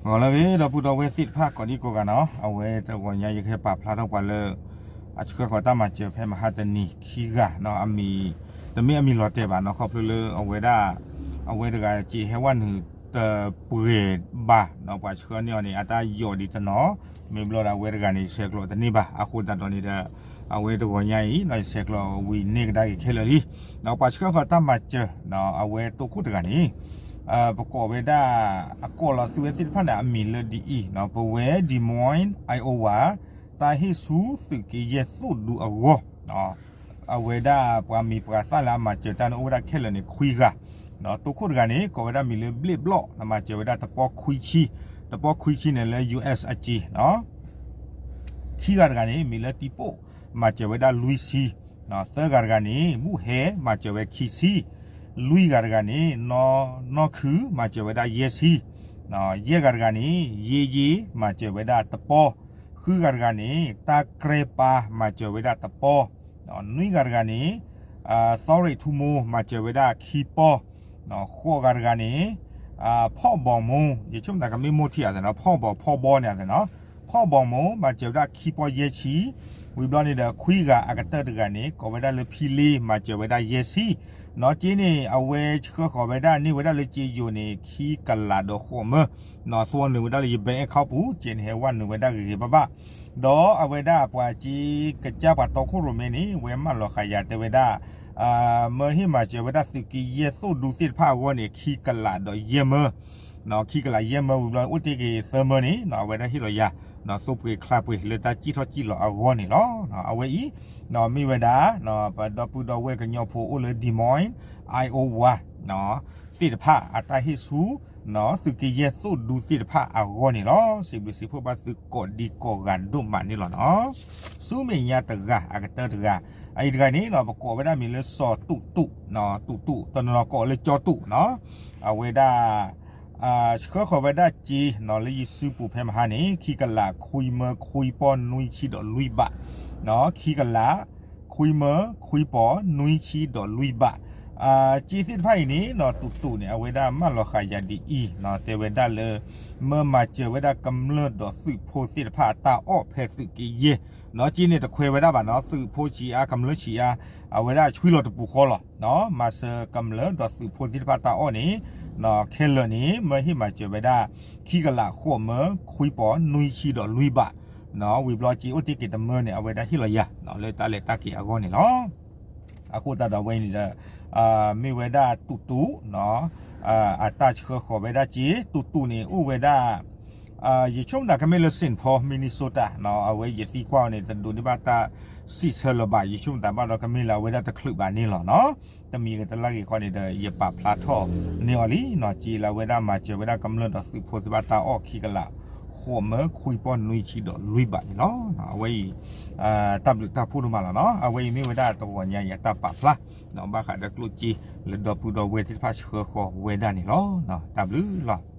ဂီၤလၢအဂ့ၤ ဒီပုၢ်ဒီဝဲၢ်သ့ၣ်တဖၣ် ကိးဒံကိးဂၤနီၤ, အဝဲတဂီၤညါ ယကဟဲပာ်ဖျါထီၣ်ပှၤလၢ အဆှၢဃီၤတၢ်မၤစၢၤဖဲမဟါတနံၤခံဂၤနီၤ, အမံၤ တမ့ၢ်အမံၤလီၤတဲာ်ဘၣ်နီၤ, ခီဖျိလၢအဝဲဒၣ် အဝဲတဂၤစ့ဟဲဝဲနုာ်တပှဲၤဘၣ်နီၤ, ပှၤဆှၢန့ၢ်အီၤန့ၣ် အတၢ်ယိးဒံးတနီၤ, မ့ၢ်ဘျီဒီးအဝဲတဂၤန့ၣ် ဆဲးကျိးတန့ၢ်ဘၣ်, အဃိသတးဒီးန့ၣ်ဒီး အဝဲတဂီၤညါအံၤ ဆဲးကျိးဝံၤန့ၢ်ကဒါက့ၤခဲလၢာ်လံ, ဒီးပှၤဆှၢဃီၤတၢ်မၤစၢၤ အဝဲတိခိၣ်တဂၤန့ၣ် ပကိးဝဲဒၣ် အကိးလီၤသုဝဲသ့ၣ်တဖၣ်န့ၣ် အမံၤလၢဒ်အံၤ, ပဝဲ Des Moines, Iowa တၢ်ဟ့ၣ်ဆူသုးက့ယဲၢ်သိၣ်ဒူအဂီၢ်, အဝဲဒၣ်ပှၤမံၤပှၤသၣ်လၢအမၤစၢၤတၢ်န့ၣ်အိၣ်ဝဲဒၣ်ခဲလၢာ်န့ၣ် ခွံဂၤ, တိခိၣ်တဂၤန့ၣ် ကိးဝဲဒၣ်မံၤလၢဘျ့ၣ်ဘျီၣ် မၤစၢၤဝဲဒၣ်တပီခွံဆံ, တပီခွံဆံန့ၣ်လၢ US အစ့ ခံဂၤတဂၤန့ၣ် မံၤလၢတံပိၣ် မၤစၢၤဝဲဒၣ်လွံၢ်ဆံ, သၢဂၤတဂၤန့ၣ် ဘူၣ်ဟဲ မၤစၢၤဝဲခံဆံ, လွံၢ်ဂၤတဂၤန့ၣ် နီၢ်နီၢ်ခု မၤစၢၤဝဲဒၣ်ယဲၢ်ဆံ, ယဲၢ်ဂၤတဂၤန့ၣ် ယ့ယ့ မၤစၢၤဝဲဒၣ်တပီ, ဃုဂၤတဂၤန့ၣ် တၢ်ကြဲပာ် မၤစၢၤဝဲဒၣ်တပီ, နွံဂၤတဂၤန့ၣ် သီရ့ၣ်ထူမိ မၤစၢၤဝဲဒၣ်ခံပီ, ဃိးဂၤတဂၤန့ၣ် ဖီၣ်ဘီမိ ယဆိကမိၣ်သးကမ့ၢ်မိၢ်ထံအသးနီၤ, ဖီၣ်ဘီဖီၣ်ဘီန့ၣ်အသးနီၤ, ဖီၣ်ဘီမိ မၤစၢၤဝဲဒၣ်ခံပီယဲၢ်ဆံ, ဝံၤဘျီန့ၣ်ဒီး ခွံဂၤအကတၢၢ်တဂၤန့ၣ် ကိးဝဲဒၣ်လၢဖံလ့ မၤစၢၤဝဲဒၣ်ယဲၢ်ဆံ, နီၢ်က့န့ၣ် အဝဲဆှၢဃီၤဝဲဒၣ်န့ၢ်ဝဲဒၣ်လၢက့ယိၤန့ၣ် ခံကလးဒီးဃိးမၢ, နီၢ်သွီနုာ်ဝဲဒၣ်လၢယ bank account ပူၤ က့န့ၣ်ဟဲဝဲနုာ်ဝဲဒၣ်ဂ့ၤဂ့ၤဘၣ်ဘၣ်, ဒီးအဝဲဒၣ်ပှၤက့ကစၢ်ပှၤတီခိၣ်ရိၣ်မဲန့ၣ် ဝဲမၢလီၤဃာ်ယၤတဲဝဲဒၣ် မၢဟ့ၣ်မၤစၢၤဝဲဒၣ်သုးက့ယဲၢ်သိၣ်ဒူသ့ၣ်တဖၣ်အဂီၢ်န့ၣ် ခံကလးဒီးယဲၢ်မၢ, ခံကလးယဲၢ်မၢဝံၤဘျီ အိၣ်တ့ၢ်က့ၤသၢမၢန့ၣ် အဝဲဒၣ်ဟ့ၣ်လီၤယၤ သိပှ့ၤချါပှ့ၤလၢတၢ်စံၣ်ထီၣ်စံၣ်လီၤအဂီၢ်န့ၣ်လီၤ. အဝဲအံၤ မ့ၢ်ဝဲဒၣ် ပဒီပုၢ်ဒီဝဲၢ်ကညီဖိအိၣ်လၢ Des Moines, Iowa သ့ၣ်တဖၣ်အတၢ်ဟ့ၣ်ဆူ သုးက့ယဲၢ်သိၣ်ဒူသ့ၣ်တဖၣ်အဂီၢ်န့ၣ်လီၤ. စံးဘျုးစံးဖှိၣ်ဘၣ်သုကိးဒံကိးဂၤဒိၣ်မးန့ၣ်လီၤနီၤ. ဆူမဲာ်ညါတဂၤ အကတၢၢ်တဂၤ, အအံၤတဂၤန့ၣ် ပကိးဝဲဒၣ်မံၤလၢစီၤတူးတူး, တူးတူး တနီၤနီၤကိးလၢကၠီတူးနီၤ, အဝဲဒၣ် ဆှၢဃီၤဝဲဒၣ်စ့နီၤ လၢယစုပူၤဖဲမဟါန့ၣ် ခံကလးခွံမၢခွံပီၢ်နွံဆံဒီးလွံၢ်ဘး, ခံကလးခွံမၢခွံပီၢ်နွံဆံဒီးလွံၢ်ဘး, စ့သ့ၣ်တဖၣ်အံၤန့ၣ်နီၤ တူးတူးန့ၣ် အဝဲဒၣ်မၢလီၤဃာ်ယၤဒ်အံၤနီၤ တဲဝဲဒၣ်လၢ မၢမၤစၢၤဝဲဒၣ်ကမျၢၢ်ဒီးသုးဖိသ့ၣ်တဖၣ်အတၢ်အီၣ်ဖဲသုးက့ယဲၢ်နီၤ, စ့န့ၣ်တခွဲးဝဲဒၣ်ဘၣ်နီၤ သုးဖိဆံးအါ ကမျၢၢ်ဆံးအါ, အဝဲဒၣ်ဆွံလီၤတပူၤဃီလီၤနီၤ, မၤစၢၤကမျၢၢ်ဒီးသုးဖိသ့ၣ်တဖၣ်တၢ်အီၣ်န့ၣ် ခဲလၢာ်န့ၣ် မၢဟ့ၣ်မၤစၢၤဝဲဒၣ် ခံကလးဃိးမၢခွံပီၢ်နွံဆံဒီးလွံၢ်ဘး, ဝံၤဘျီစ့အိၣ်တ့ၢ်က့ၤတမၢန့ၣ် အဝဲဒၣ်ဟ့ၣ်လီၤယၤ လၢတၢ်လဲၤတၢ်က့ၤအဂီၢ်န့ၣ်လီၤ. အဃိသတးဒီးဝဲအံၤန့ၣ်ဒီး မ့ၢ်ဝဲဒၣ်တူးတူး အတၢ်ဆှၢဃီၤဝဲဒၣ်စ့, တူးတူးန့ၣ် အိၣ်ဝဲဒၣ် ယဆိကမိၣ်သးကမ့ၢ်လၢ Saint Paul, Minnesota နီၤ, အဝဲယသံကွၢ်အီၤန့ၣ် တဒိးန့ၢ်ဘၣ်တၢ်စံးဆၢလၢၤဘၣ်, ယဆိကမိၣ်သးဘၣ်ဒီးကမ့ၢ်လၢအဝဲဒၣ်တချုးဘၣ်န့ၣ်လီၤနီၤ, တမံၤဂ့ၤတလါဂ့ၤဃီန့ၣ်ဒီး ယပာ်ဖျါထီၣ်န့ၢ်အီၤလံနီၤ, စ့လၢအဝဲဒၣ်မၤစၢၤဝဲဒၣ်ကမျၢၢ်ဒီးသုးဖိသ့ၣ်တဖၣ်တၢ်အီၣ်ခံကလး ဃိးမၢခွံပီၢ်နွံဆံဒီးလွံၢ်ဘးန့ၣ်လီၤ. အဝဲအံၤ တၢ်ဘျုးတၢ်ဖှိၣ်ဒိၣ်မးလီၤနီၤ, အဝဲအံၤမ့ၢ်ဝဲဒၣ်တဂီၤညါအံၤအတၢ်ပာ်ဖျါ ဘၣ်ဃးဒီးကျိၣ်စ့လၢဒီပုၢ်ဒီဝဲၢ်သ့ၣ်တဖၣ်ဆှၢဃီၤဝဲဒၣ်န့ၣ်လီၤ. တၢ်ဘျုးလီၤ.